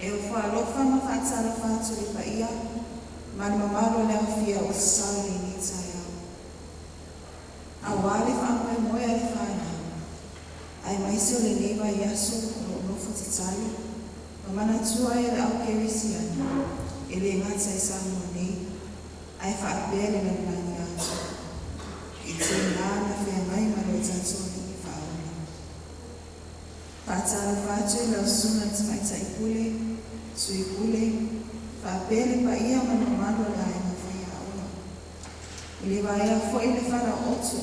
E ofo alofa ma faatalofa atu i le paia ma le mamalu o le aofia ua sasao i lenei taeao, aua le faamoemoe a le fanau, aemaise o lenei vaiaso o lo o nofo tatalo ma manatua ai le au kerisiano, e le gata i Samoa nei, ae faapea le lalolagi atoa, i teiga na feagai ma lo tatou Alii Faaola. Faatalofa atu i lau Susuga i le Tamaitai Pule, Sui Pule, faapea le paia ma le mamalu o le aiga faiaoga. E le vaea foi le falaooto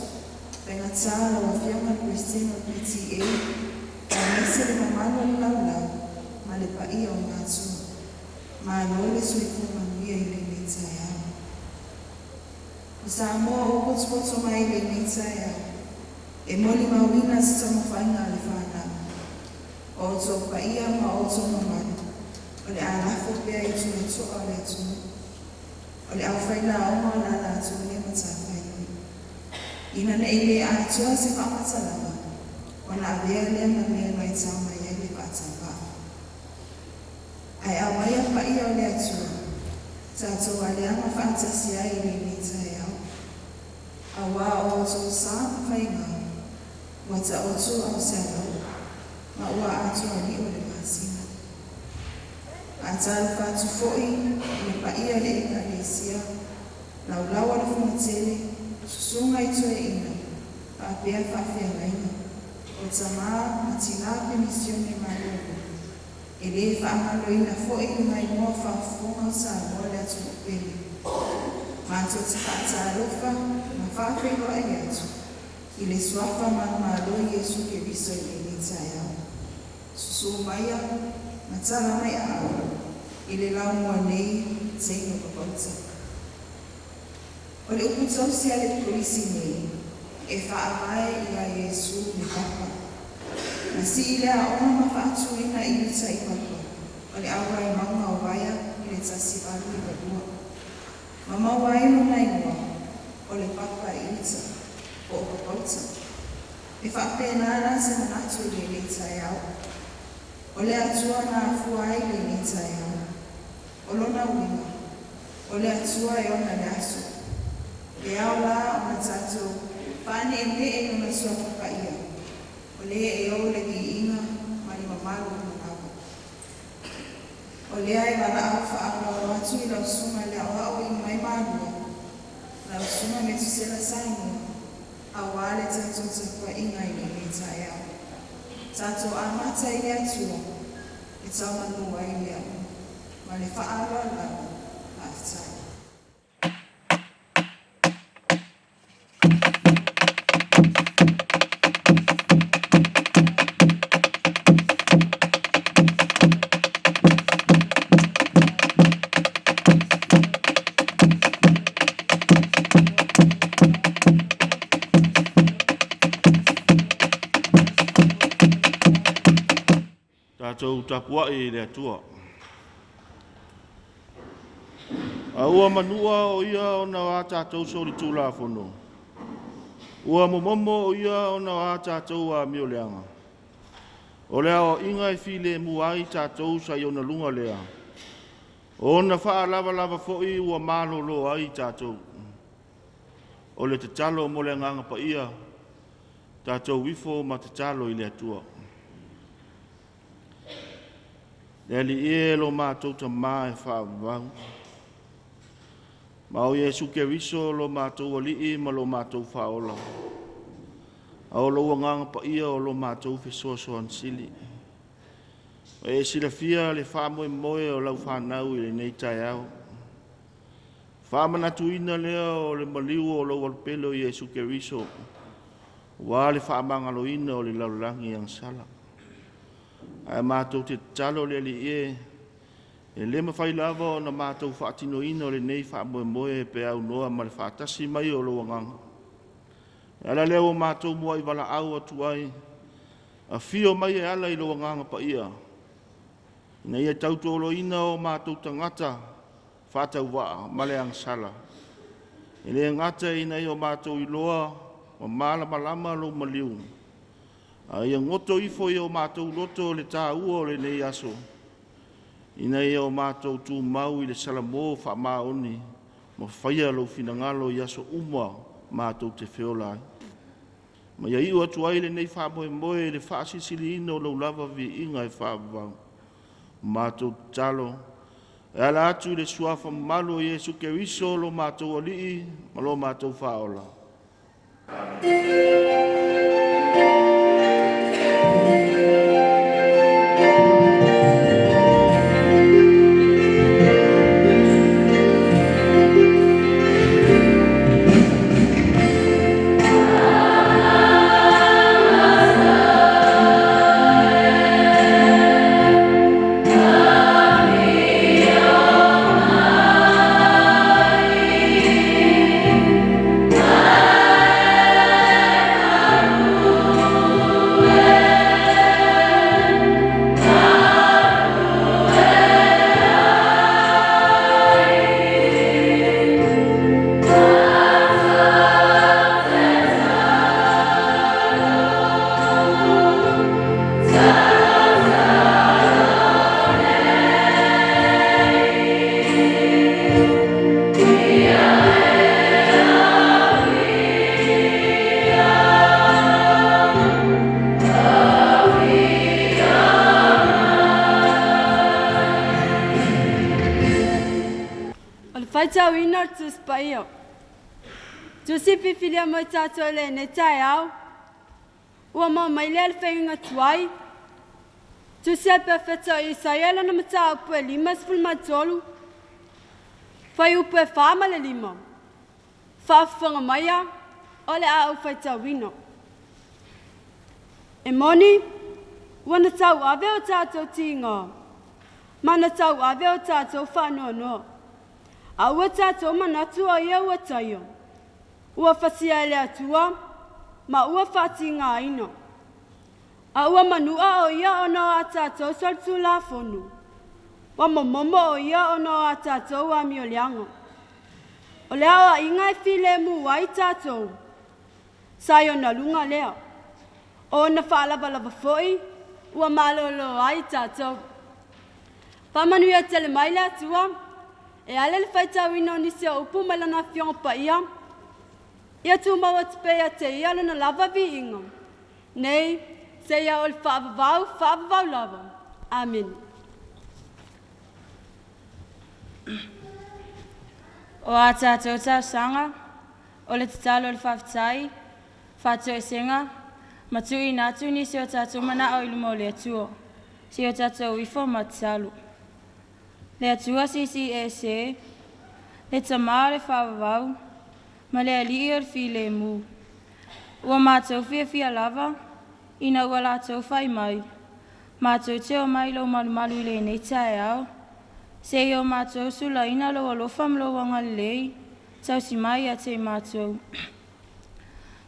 faigata lau Afioga i le Peresetene o le PTA, aemaise le mamalu o le laulau ma le paia o matua. Malo le soifua manuia i lenei taeao. O Samoa ua potopoto mai i lenei taeao, e molimauina se taumafaiga a le fanau. O outou paia ma outou mamalu, o le a lafo pea i tulatoa o le atunuu, o le aufailaoga o la latou lea matafaioi. Ina ne i le atoa se faamatalaga, ona avea lea ma mea e matau mai ai le faatauvaa. Ae aumaia paia o le Atua, tatou aleaga faatasi ai i lenei taeao, aua o outou sa ma faiga, ua taoto a o se alaula, ma ua atoa liu o le masina. Faatalofa atu foi i le paia o le Ekalesia, laulau a le Fonotele, susuga i toeaiina, faapea faafeagaiga, o tamā ma tinā penisione malolo. E le faagaloina foi le maimoa faafofoga o Samoa le atunuu pele. Matou te faatalofa ma faafeiloai atu i le suafa manumalo o Iesu Keriso i lenei taeao. Susu maia ma tala mai aao i le laumua nei teine o Papauta. O le upu tausi a le Kolisi nei, e faavae ia Iesu le Papa. Na sii le aoga ma faatuina i uta i Papa o le auai mauga o Vaea i le 1892. Ma maua ai lona igoa o le Papa i uta, po o Papauta. E faapena la se manatu i lenei taeao. O le Atua na afua ai lenei taeao. O lona uiga, o le Atua e ona le aso. E ao la ona tatou faaneenee i lona suafa paia, o le e ou le viiga ma le mamalu uma lava. O lea e valaau faaaloalo atu i lau susuga i le Aoao i mai Malua, lau Susuga Metusela Sainoa, aua le tatou tapuaiga i lenei taeao. Tatou amata i le Atua, e taumanu ai mea uma. Ma le faaaloalo lava, faafetai. Tatou tapuai i le Atua. A ua manua o ia ona o a tatou solitulafono, ua momomo o ia ona o a tatou amioleaga. O le aoaiga e filemu ai tatou sa i ona luga lea, o ona faalavalava foi ua malolo ai tatou. O le tatalo mo le agaga paia, tatou ifo ma tatalo i le Atua. Le Alii e lo matou tamā e faavavau, ma o Iesu Keriso lo matou Alii ma lo matou Faaola, a o lou agaga paia o lo matou fesoasoani sili. E silafia le faamoemoe o lau fanau i lenei taeao. Faamanatuina lea o le maliu o lou alupele o Iesu Keriso, ua le faamagaloina o le lalolagi agasala. Ae matou te tatalo le Alii e, e le mafai lava ona matou faatinoina o lenei faamoemoe pe aunoa ma le faatasi mai o lou agaga. E ala lea ua matou muai valaau atu ai, afio mai e ala i lou agaga paia, ina ia tautualuaina o matou tagata faatauvaa ma le agasala. E le gata ina ia o matou iloa ma malamalama lou maliu, a ia goto ifo i o matou loto le tāua o lenei aso. Ina ia o matou tumau i le salamo faamaoni ma faia lou finagalo i aso uma matou te feola ai. Ma ia iu atu ai lenei faamoemoe i le faasilisiliina o lou lava viiga e faavavau. Matou tatalo e ala atu i le suafa mamalu o Iesu Keriso lo matou Alii ma lo matou Faaola. O le faitauina o le Tusi Paia. Tusi filifilia mo i tatou i lenei taeao, ua maua mai lea le faiga tuai. Tusi a le Perofeta o Isaia lana mataupu e 53, fuaiupu e 4 ma le 5. Faafofoga maia, o le a ou faitauina. E moni, ua na tauave o tatou tiga, ma na tauave o tatou faanoanoa. A ua tatou manatu o ia ua taia, ua fasia e le Atua, ma ua faatigaina. A ua manua o ia ona o a tatou solitulafono, ua momomo o ia ona o a tatou amioleaga. O le aoaiga e filemu ai tatou, sa i ona luga lea. O ona faalavalava foi, ua malolo ai tatou. Faamanuia tele mai le Atua, e ala i le faitauina o nisi o upu mai lana Afioga Paia, ia tumau atu pea ia te ia lona lava viiga, nei seia o le faavavau, faavavau lava. Amene. O a tatou talosaga, o le tatalo o le faafetai, faatoesega, ma tuuina atu nisi o tatou manao i luma o le Atua. Se i o tatou ifo ma tatalo. Le Atua Silisili Ese, le Tamā o le faavavau, ma le Alii o le filemu. Ua matou fiafia lava, ina ua latou fai mai, matou te omai i lou malumalu i lenei taeao, se i o matou sulaina lou alofa ma lou agalelei, tausi mai ia te i matou.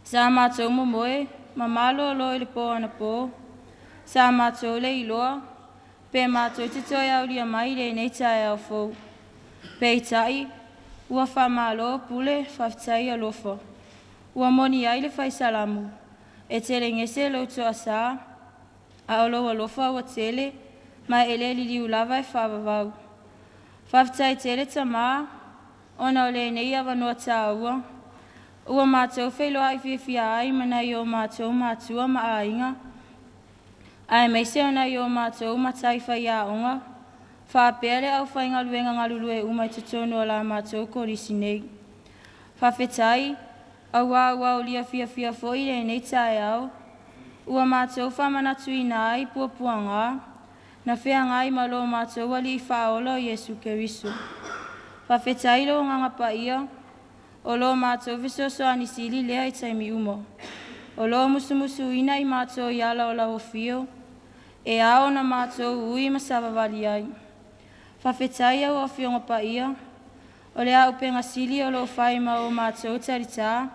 Sa matou momoe, ma malolo i le po anapo, sa matou le iloa, pe matou te toe aulia mai i lenei taeao fou. Peitai, ua faamalo pule faafetai alofa. Ua moni ai le faisalamu, e telegese lou toasā, a o lou alofa ua tele, ma e le liliu lava e faavavau. Faafetai tele Tamā, ona o lenei avanoa tāua, ua matou feiloai fiafia ai ma nai o matou matua ma aiga, aemaise o nai o matou matai faiaoga, faapea le aufaigaluega galulue uma i totonu o la matou kolisi nei. Faafetai, auā ua aulia fiafia foi lenei taeao, ua matou faamanatuina ai puapuaga, na feagai ma lo matou Alii Faaola o Iesu Keriso. Faafetai lou Agaga Paia, o lo matou fesoasoani sili lea i taimi uma. O lo musumusuina i matou i ala o lau afio, e ao ona matou ui ma savavali ai. Faafetai au Afioga Paia, o le auupega sili o lo o fai ma o matou talitā,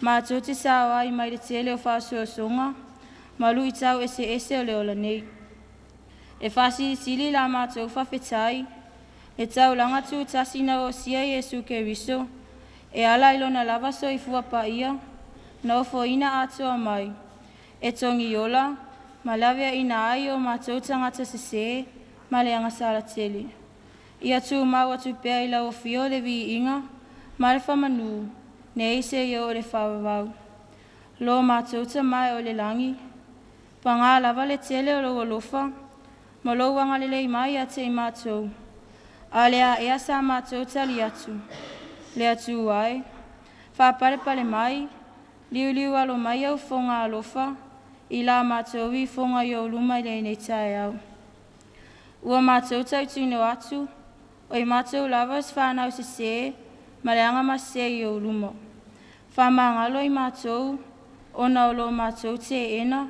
matou te sao ai mai le tele o faaosoosoga, ma luitau eseese o le ola nei. E faasilisili la matou faafetai, le taulaga tutasi na osia Iesu Keriso, e ala i lona lava soifua paia, na ofoina atoa mai, e togiola, ma laveaina ai o matou tagata sesē, ma le agasala tele. Ia tumau atu pea i lau afio le viiga ma le famanū, nei seia oo i le faavavau. Lo matou Tamā e o i le lagi, pagā lava le tele o lou alofa ma lou agalelei mai ia te i matou. A o le a ea sa matou tali atu, le Atua e, faapalepale mai, liuliu alo mai au foga alofa i la matou ifoga i ou luma i lenei taeao. Ua matou tautino atu, o i matou lava se fanau sesē ma le agamasese i ou luma. Faamagalo i matou, ona o lo matou teena,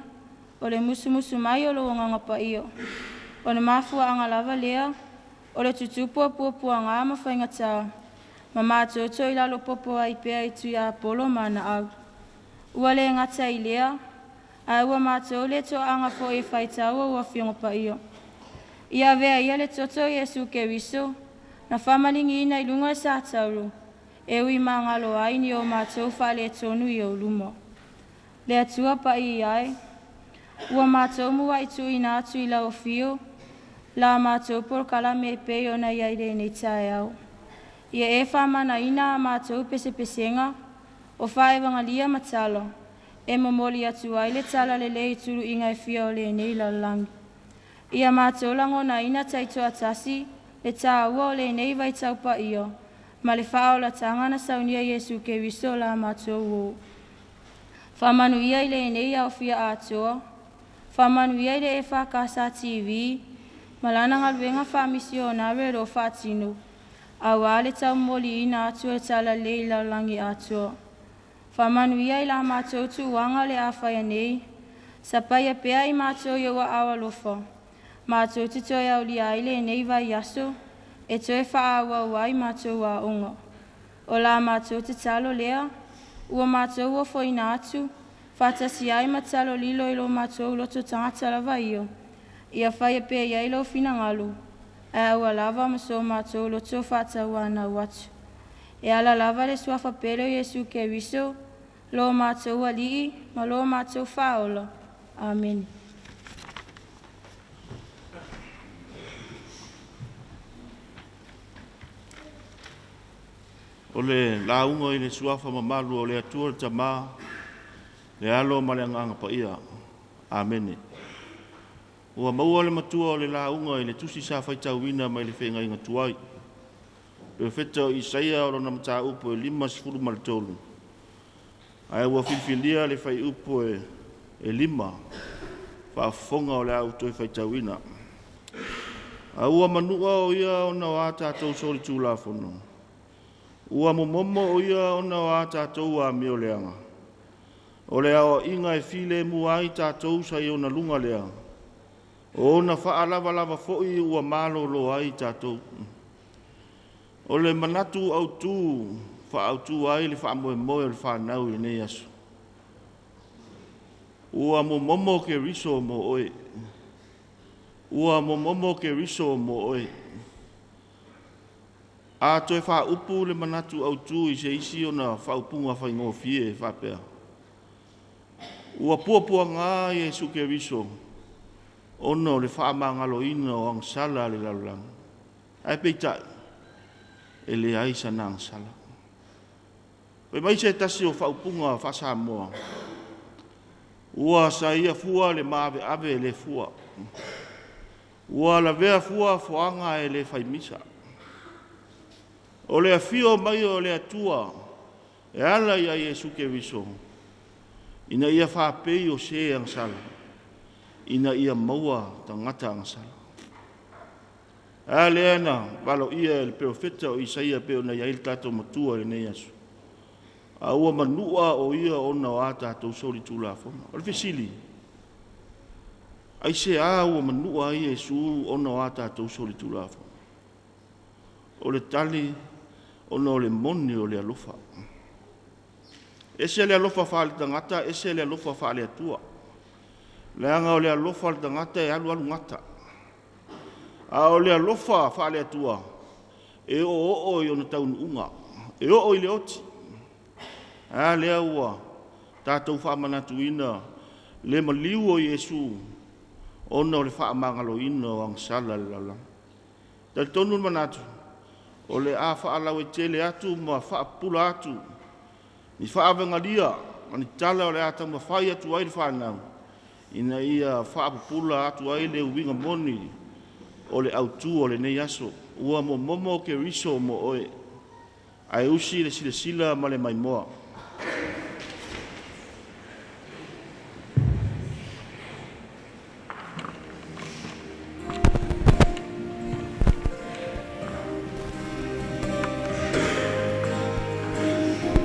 o le musumusu mai o lou Agaga Paia. O le mafuaaga lava lea, o le tutupu o puapuaga ma faigata, ma matou toilalo popo ai pea i Tuiapolo ma Anaau. Ua le gata i lea, ae ua matou le toaaga foi e faitau ou Afioga Paia. Ia avea ia le toto o Iesu Keriso, na faamaligiina i luga o le satauro, e ui magalo ai ni o matou faaletonu i ou luma. Le Atua Paia e, ua matou muai tuuina atu i lau afio, la matou polokalame e pei ona i ai lenei taeao. Ia e faamanaina a matou pesepesega, o faevagalia ma tala, e momoli atu ai le tala lelei i tuluiga e fia o lenei lalolagi. Ia matou lagonaina taitoatasi le tāua o lenei vaitau paia ma le faaolataga na saunia Iesu Keriso la matou ō. Faamanuia i lenei aofia atoa, faamanuia i le EFKS TV ma lana galuega faamisionare o lo o faatino, auā le taumomoliina atu o le talalelei i le lalolagi atoa. Faamanuia i la matou tuaga o le a faia nei, sapaia pea i matou i ou aao alofa, matou te toe aulia ai lenei vaiaso e toe faaauau ai matou aoga. O la matou tatalo lea, ua matou ofoina atu, faatasi ai ma talo lilo i lo matou loto tagata lava ia, ia faia pea i ai lou finagalo, ae aua lava ma so matou loto faatauanau atu. E ala lava le suafa pele o Iesu Keriso, lo matou Alii ma lo matou Faaola. Amene. O le lauga i le suafa mamalu o le Atua le Tamā, le Alo ma le Agaga Paia. Amene. Ua maua le matua o le lauga i le tusi sa faitauina mai le feagaiga tuai. Perofeta o Isaia o lona mataupu e 53, ae ua filifilia le fuaiupu e 5 faafofoga o le a ou toe faitauina. A ua manua o ia ona o a tatou solitulafono, ua momomo o ia ona o a tatou amioleaga. O le aoaiga e filemu ai tatou sa i ona luga lea, o ona faalavalava foi ua malolo ai tatou. O le manatu autu faaautu ai le faamoemoe o le fanau i lenei aso. Ua momomo Keriso mo oe. Ua momomo Keriso mo oe. A toe faaupu le manatu autu i se isi ona faaupuga faigofie e faapea. Ua puapuaga Iesu Keriso ona o le faamagaloina o agasala a le lalolagi. Ae peitai, e leai sana agasala. Fai mai se tasi o faaupuga faa-Samoa, ua saia fua le maaveave e le fua. Ua lavea fua foaga e le faimisa. O le afio mai o le Atua e ala ia Iesu Keriso, ina ia faapei o se agasala, ina ia maua tagata agasala. A lea na valoia e le perofeta o Isaia pei ona i ai le tatou matua i lenei aso. A ua manua o ia ona o a tatou solitulafono. O le fesili, aisea ua manua ai Iesu ona o a tatou solitulafono? O le tali, ona o le moni o le alofa. Ese le alofa faale-tagata, ese le alofa faale-Atua. Leaga o le alofa o le tagata e alu alu gata. A o le alofa faale-Atua, e oooo i ona taunuuga, e oo i le oti. A lea ua tatou faamanatuina le maliu o Iesu Ona o le faamagaloina o agasala a le lalolagi. Talitonu le manatu, o le a faalauaitele atu ma faapupula atu ni faavegalia ma ni tala o le a taumafai atu ai le fanau ina ia faapupula atu ai le uiga moni o le autū o lenei aso. Ua momomo Keriso mo oe, ae usi le silasila ma le maimoa.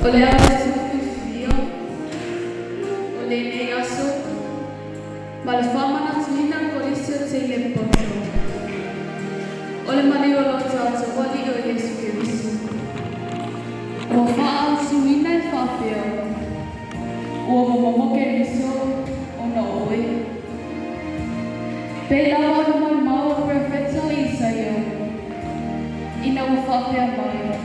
O le aso filifilia o lenei aso ma le faamanatuina Kolisi o Teilepoto o le maliu o lo tatou Alii o Iesu Keriso. Ua faaautuina e faapea, ua momomo Keriso ona o oe. Pei lava ona molimau o profeta o Isaia ina ua faapea mai,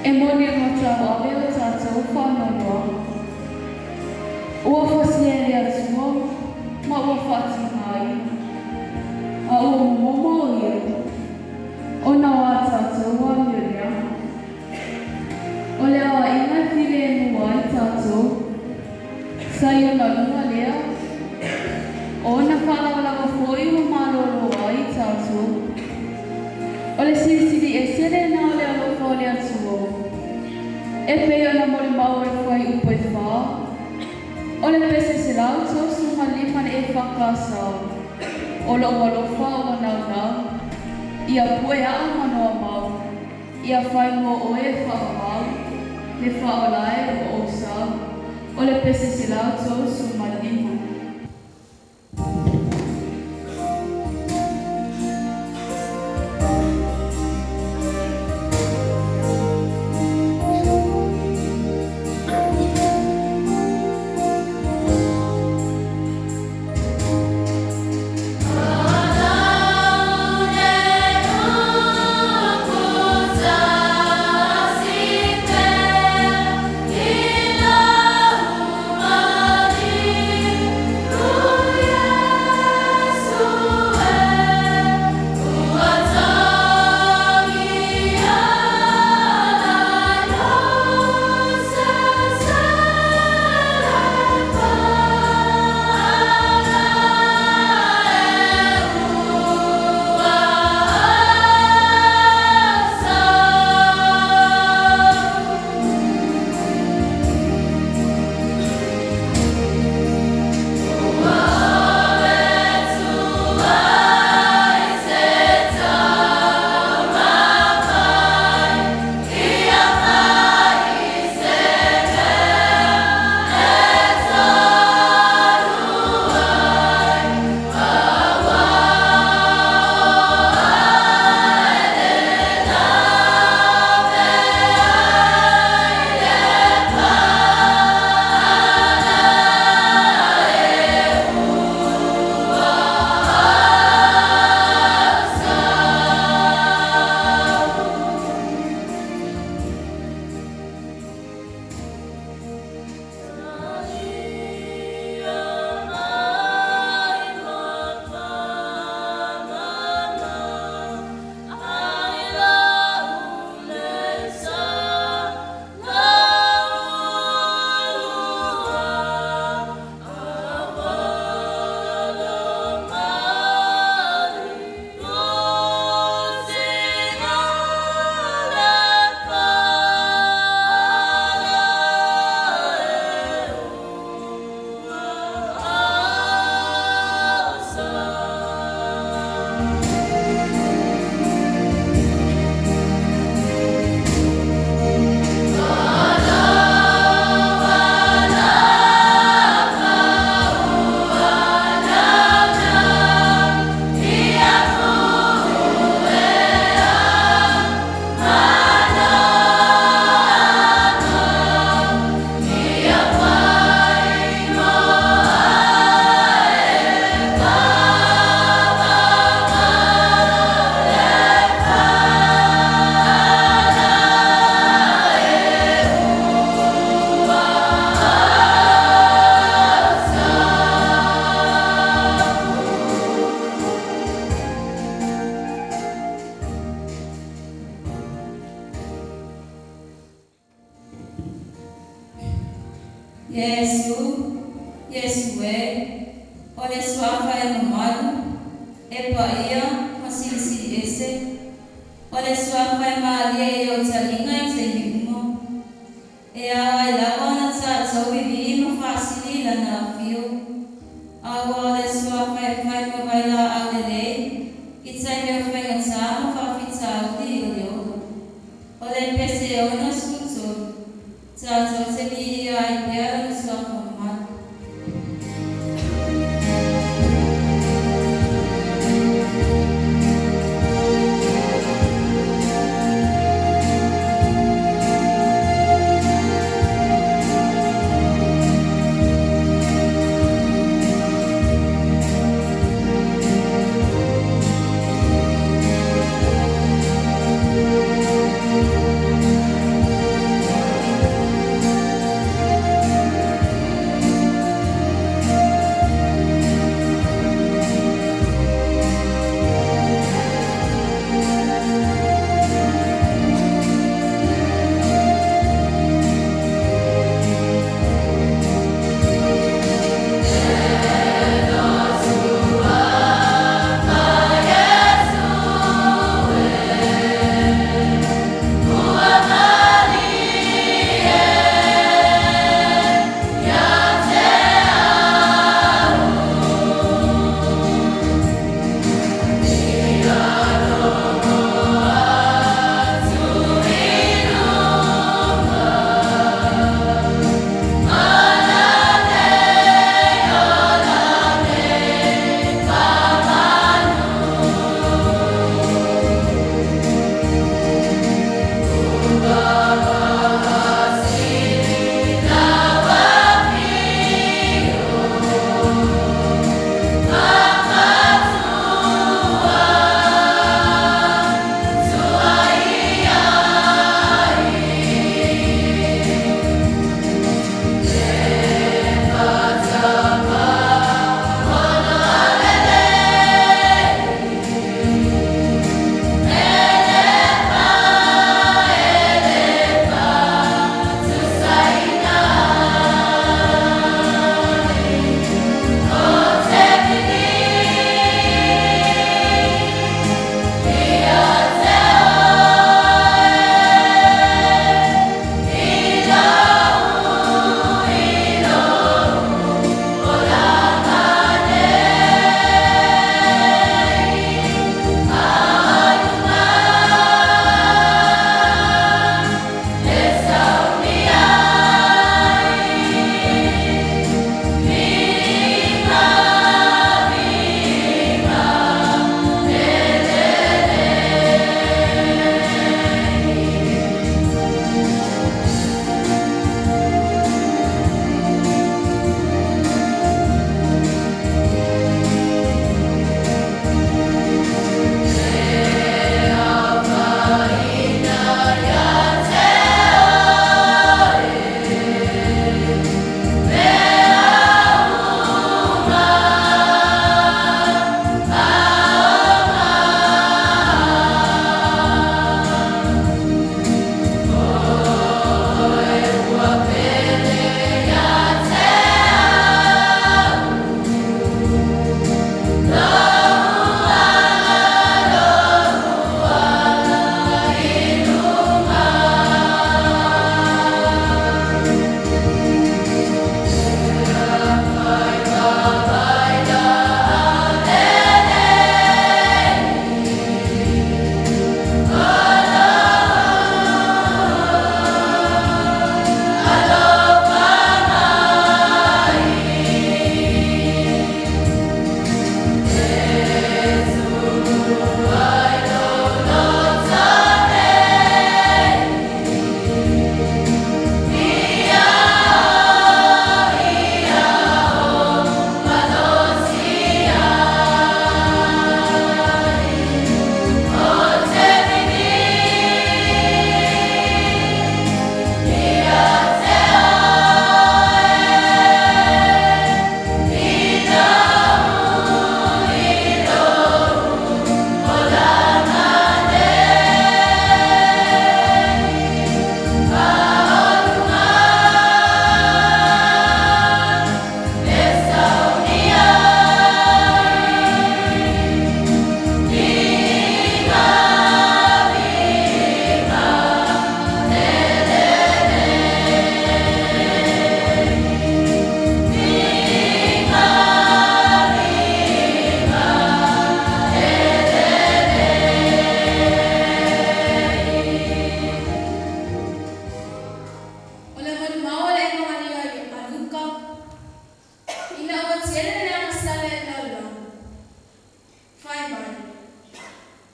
e moni ona tauave o tatou faanoanoa. Ua fosia e le Atua ma ua faatigaina, a ua momomo o ia, ona o a tatou amioleaga. O le aoaiga e filemu ai tatou, sa i ona luga lea, o ona faalavalava foi ua malōlō ai tatou. O le silisili ese lena o le alofa o le Atua, e pei ona molimau o le fuaiupu e 4, o le pese 135 le EFKS, o lou alofa ua naunau, ia pue aa ma noa mau, ia fai mo oe e faamamau, le faaolae ua ou sau, o le pese 135. Iesu, Iesu e, o le suafa e mamalu, e paia ma silisili ese, o le suafa e malie i ou taliga i taimi uma. E ao ai lava ona tatou vivii ma faasili i lana afio. Aua o le suafa e fai ma vailaau lelei i taimi o faigatā ma faafitauli o le ola. O le pese e 63, tatou te viia ai pea lona suafa mamalu.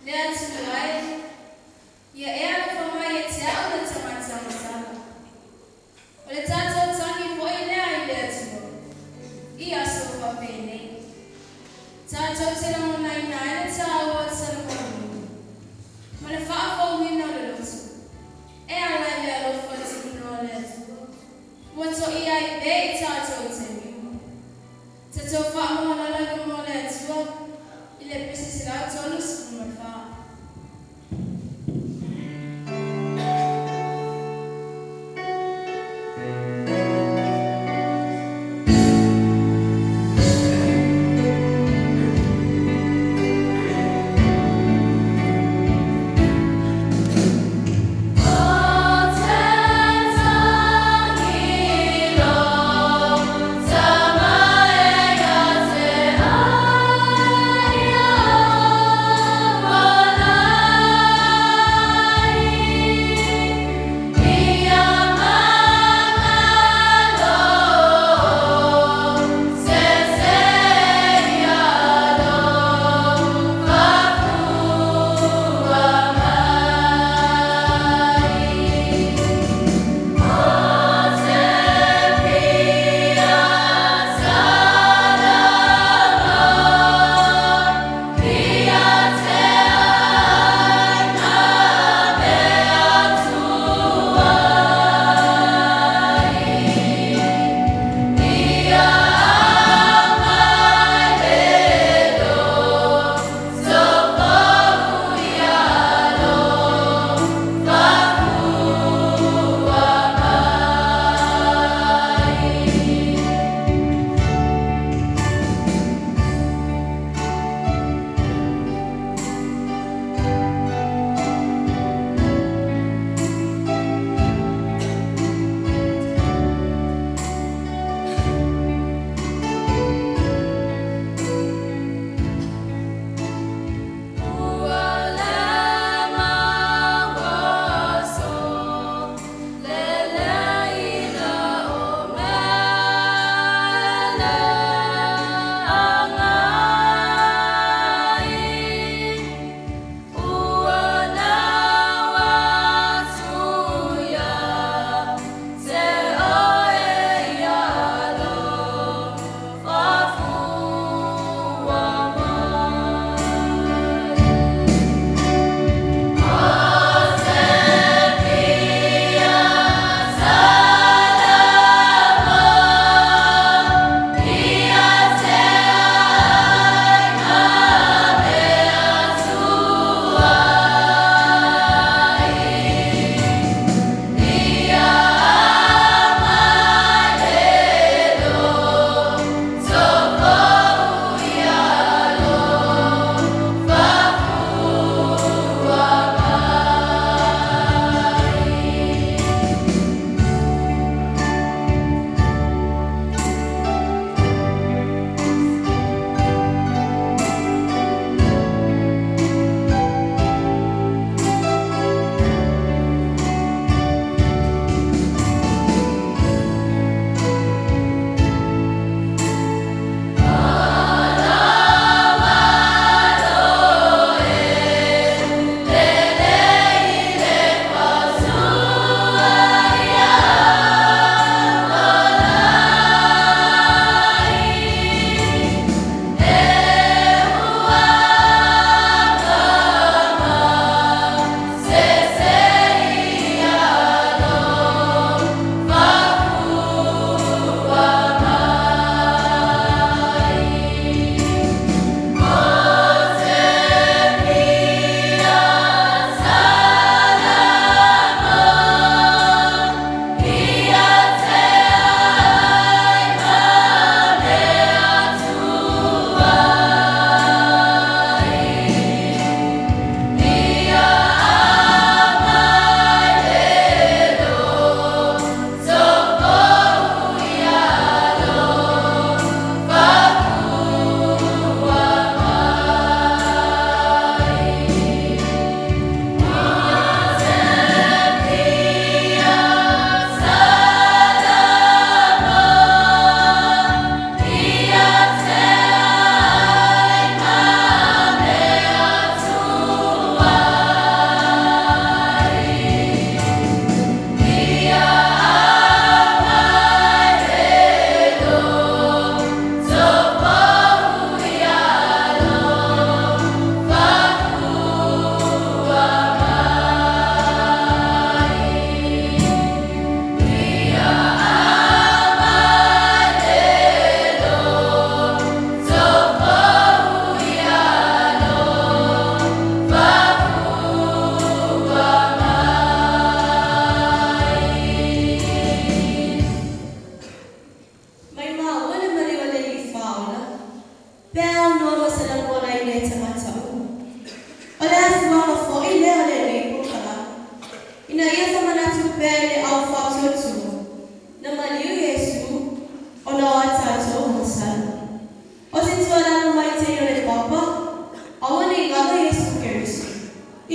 Le Atua e, ia e alofa mai ia te a'u le tagata agasala. O le tatou tagi fo'i lea i le Atua i aso faapenei. Tatou te lagonaina ai le tāua o le talomōina ma le faafouina o le loto e ala i le alofa tunoa o le Atua ua to'ia ai pea i tatou i taimi uma. Tatou faamogalala i luma o le Atua i le pese 134.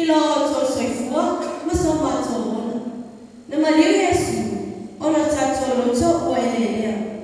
I lo outou soifua ma so matou ola. Na maliu Iesu, ona o tatou loto ua eleelea.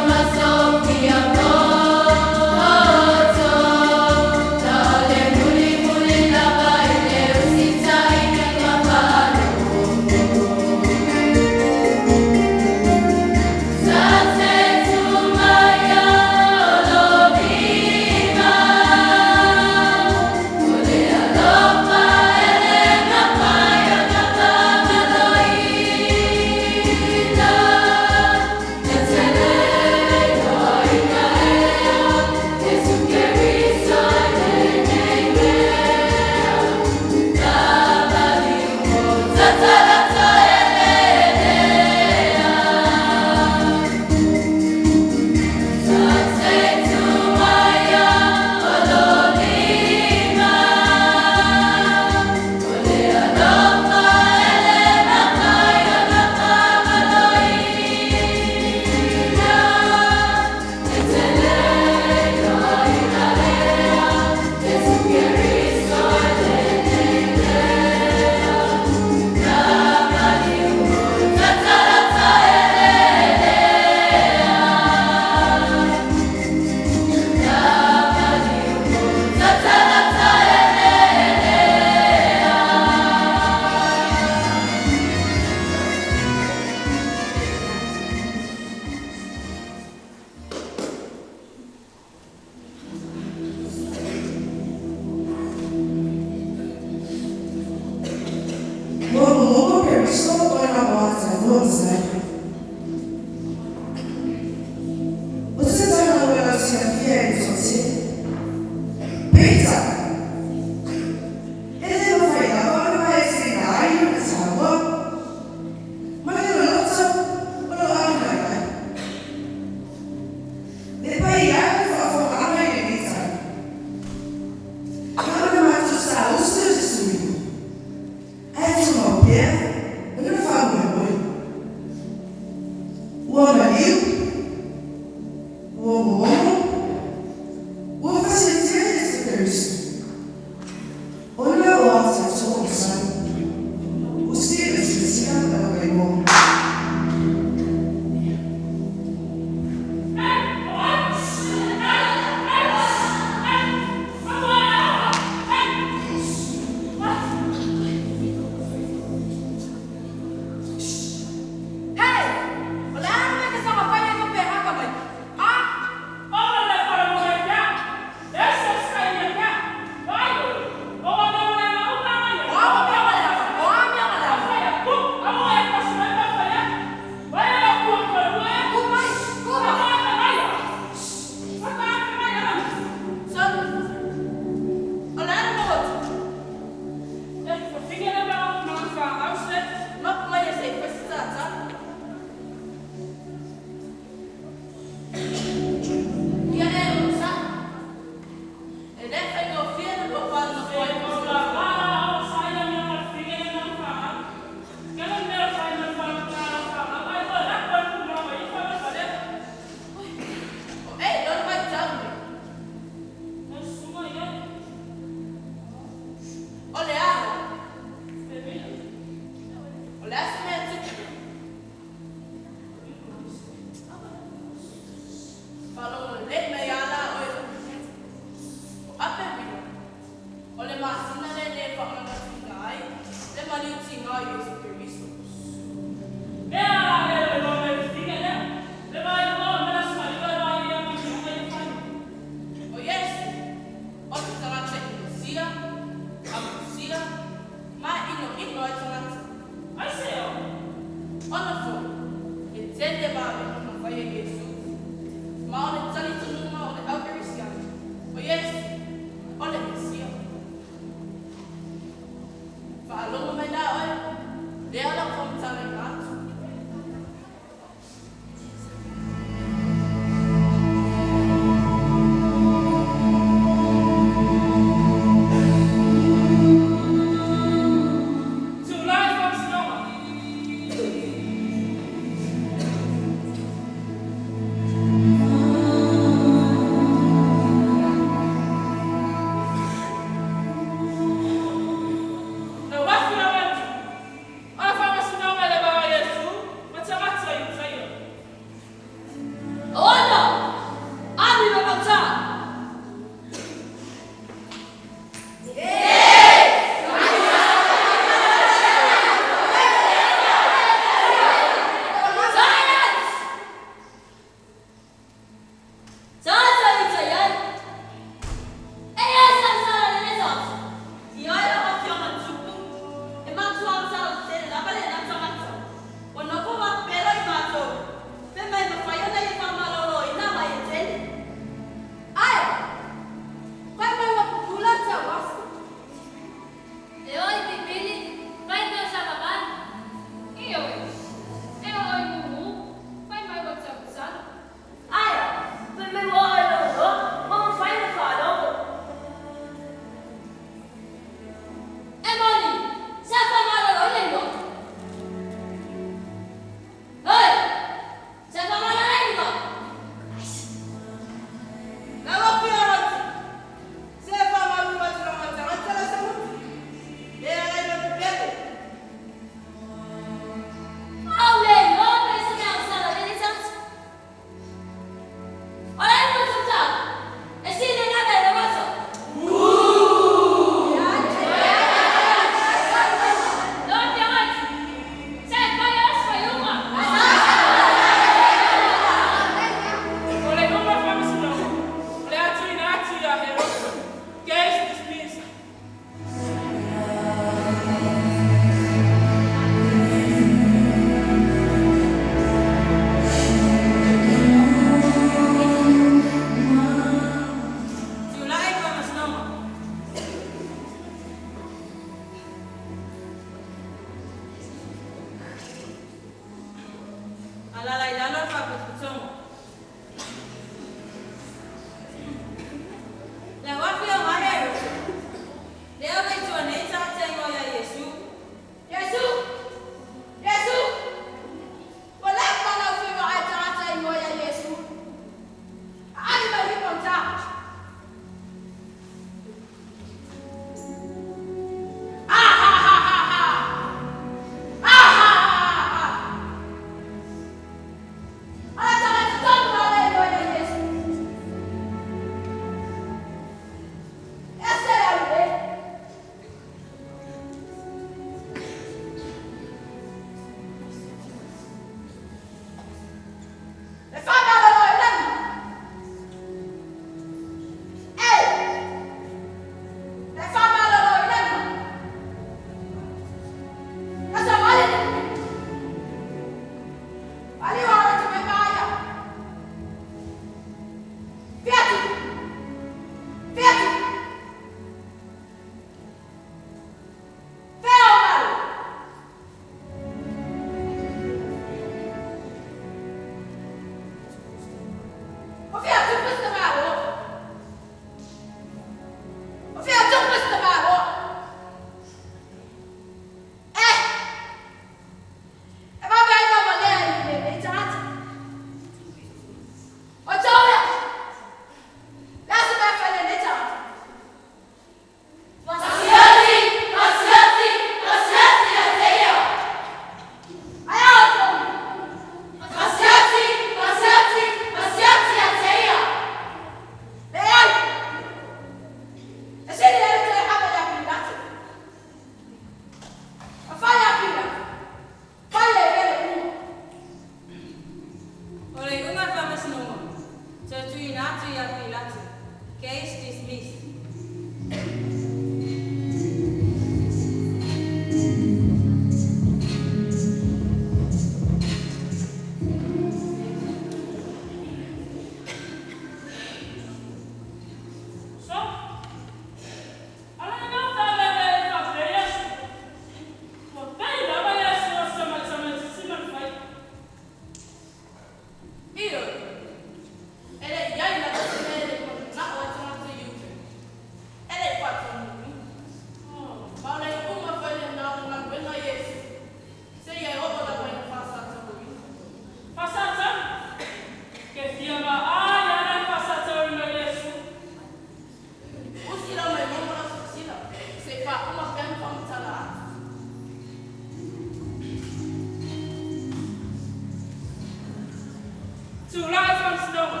Tula'i faamasinoga.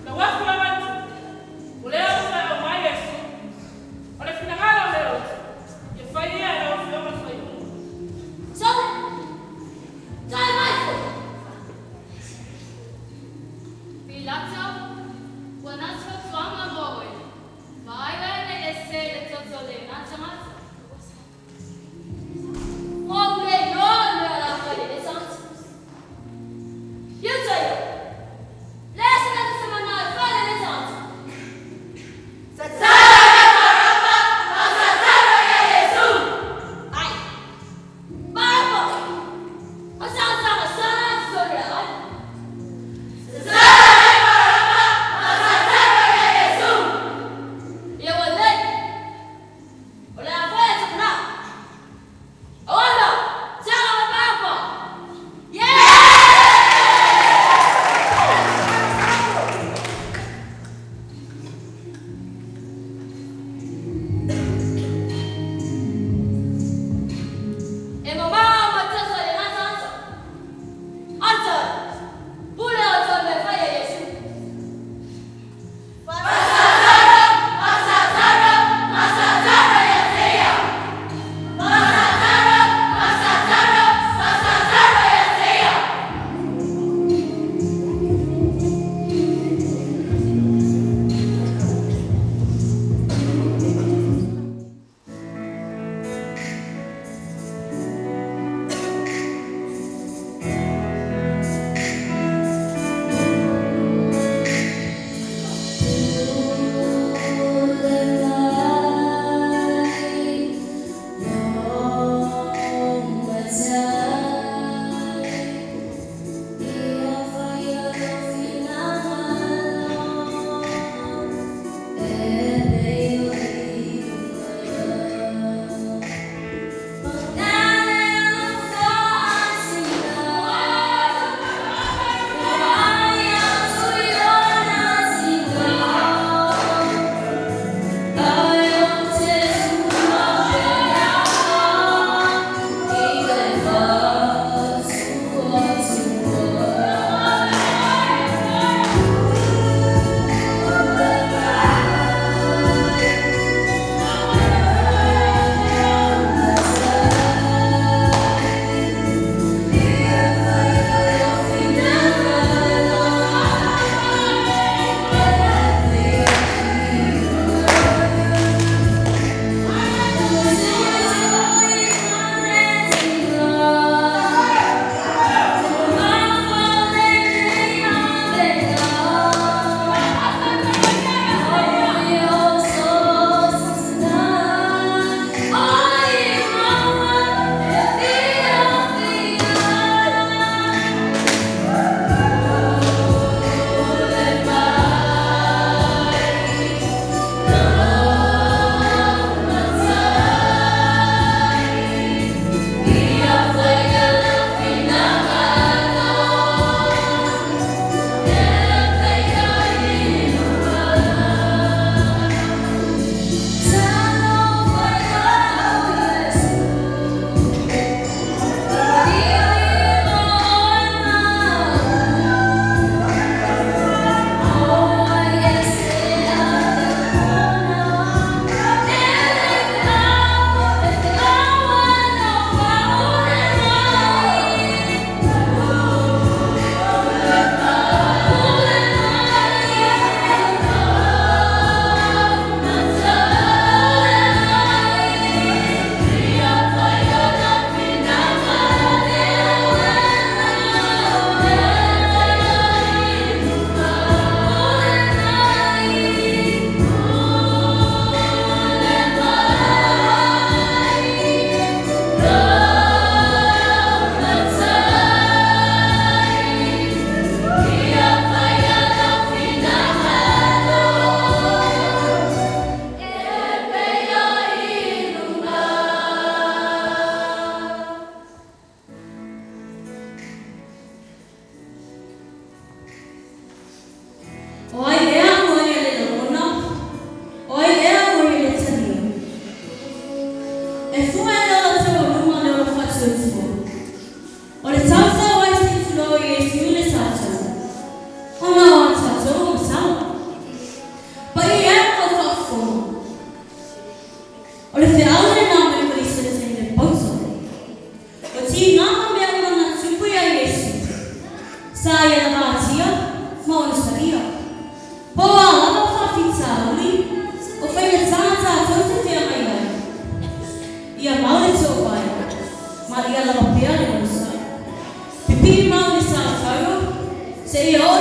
Lau Afioga o lea ua toe aumai Iesu, o le finagalo o le loto, ia fai ia e lau Afioga le faaiuga. Sole! Toe mai foi! Pilato, ua na se fautuaga mo oe. Vaai oe ina ia sese i le toto o lena tagata. Ua ou le iloa le mea o le a fai i lenei tagata. Iuta ia! Leai se mea ta te manao e fai i lenei tagata. Tatalo ia Baraba, a tatalo ia Iesu! Ai! Baraba! O se tagata agasala na totogi ia oe. Tatalo ia Baraba,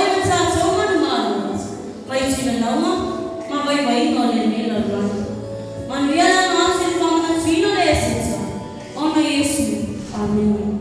oe na tatou manumalo mai tinanauga ma vaivaiga o lenei lalolagi. Manuia le aga atu i le faamanatuina o le Eseta ona Iesu. Amene.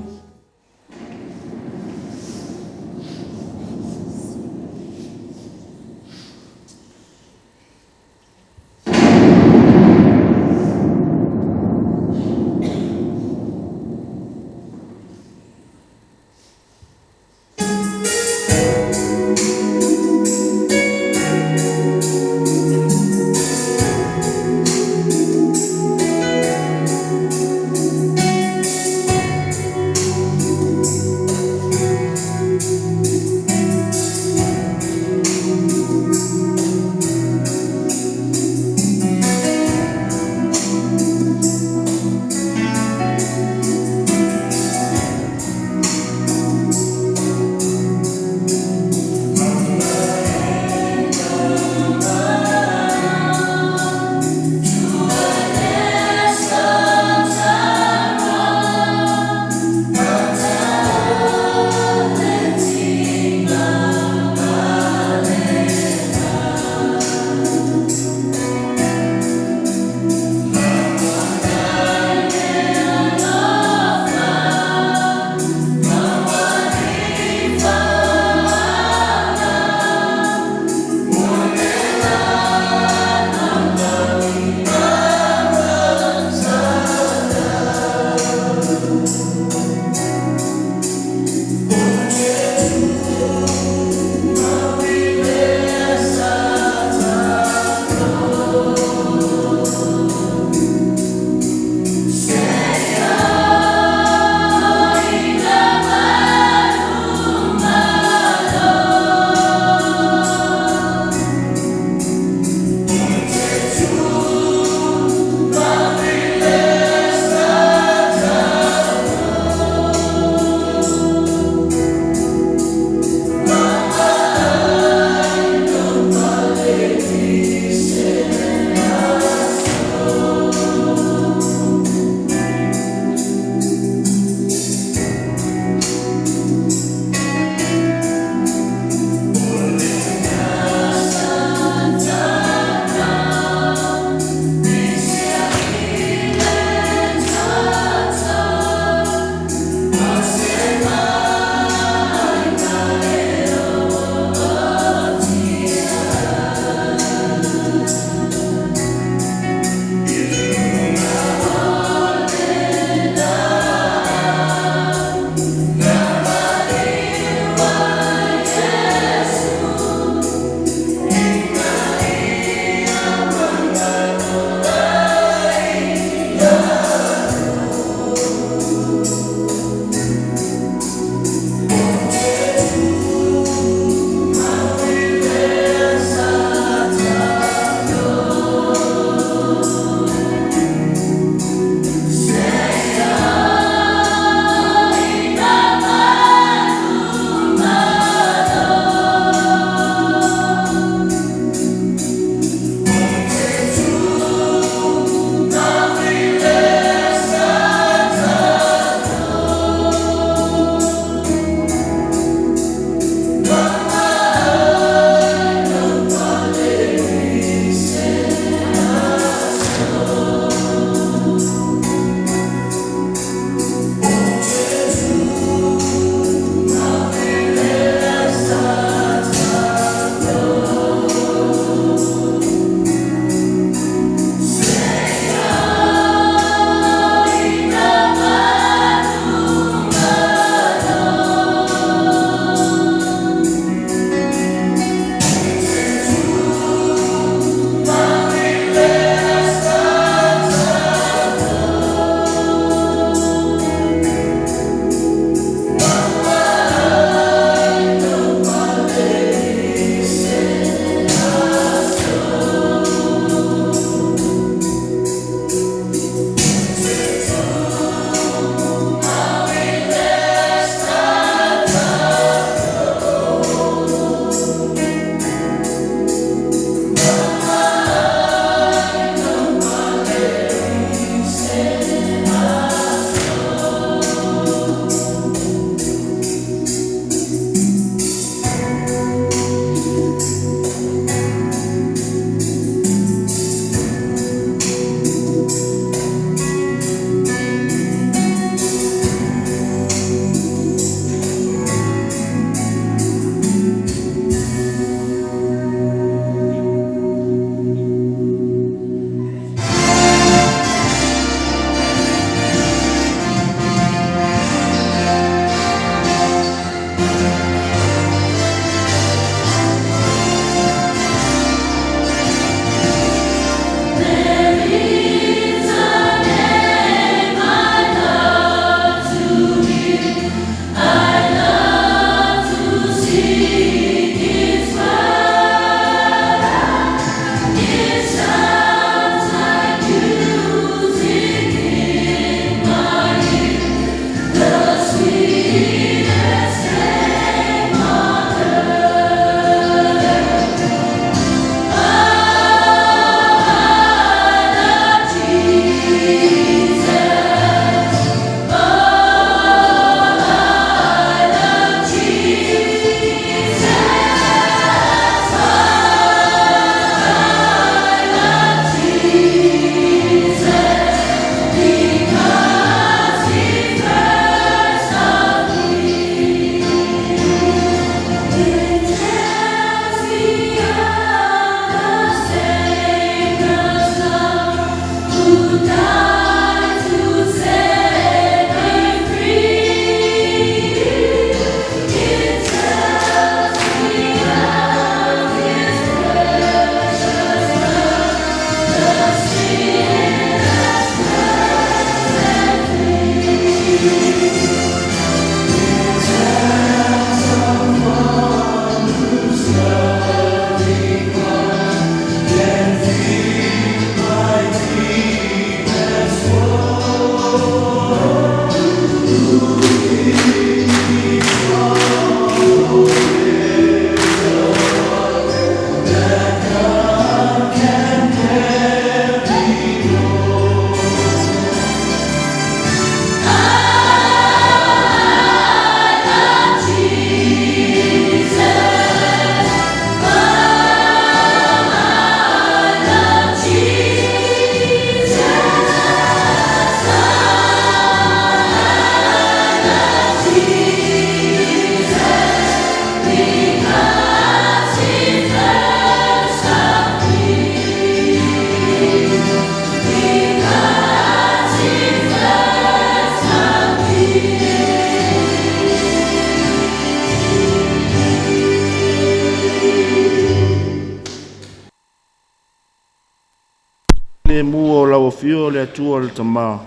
filemu o lau afio o le Atua le Tamā.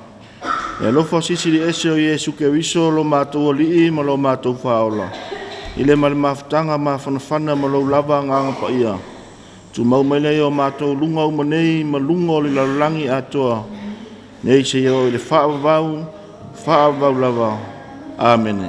E alofa sisili ese o Iesu Keriso lo matou alii ma lo matou faaola. I le ma le mafutaga mafanafana ma lou lava agaga paia. Tumau mai lea o matou luga uma nei ma luga o le lalolagi atoa. Nei seia oo i le faavavau, faavavau lava. Amene.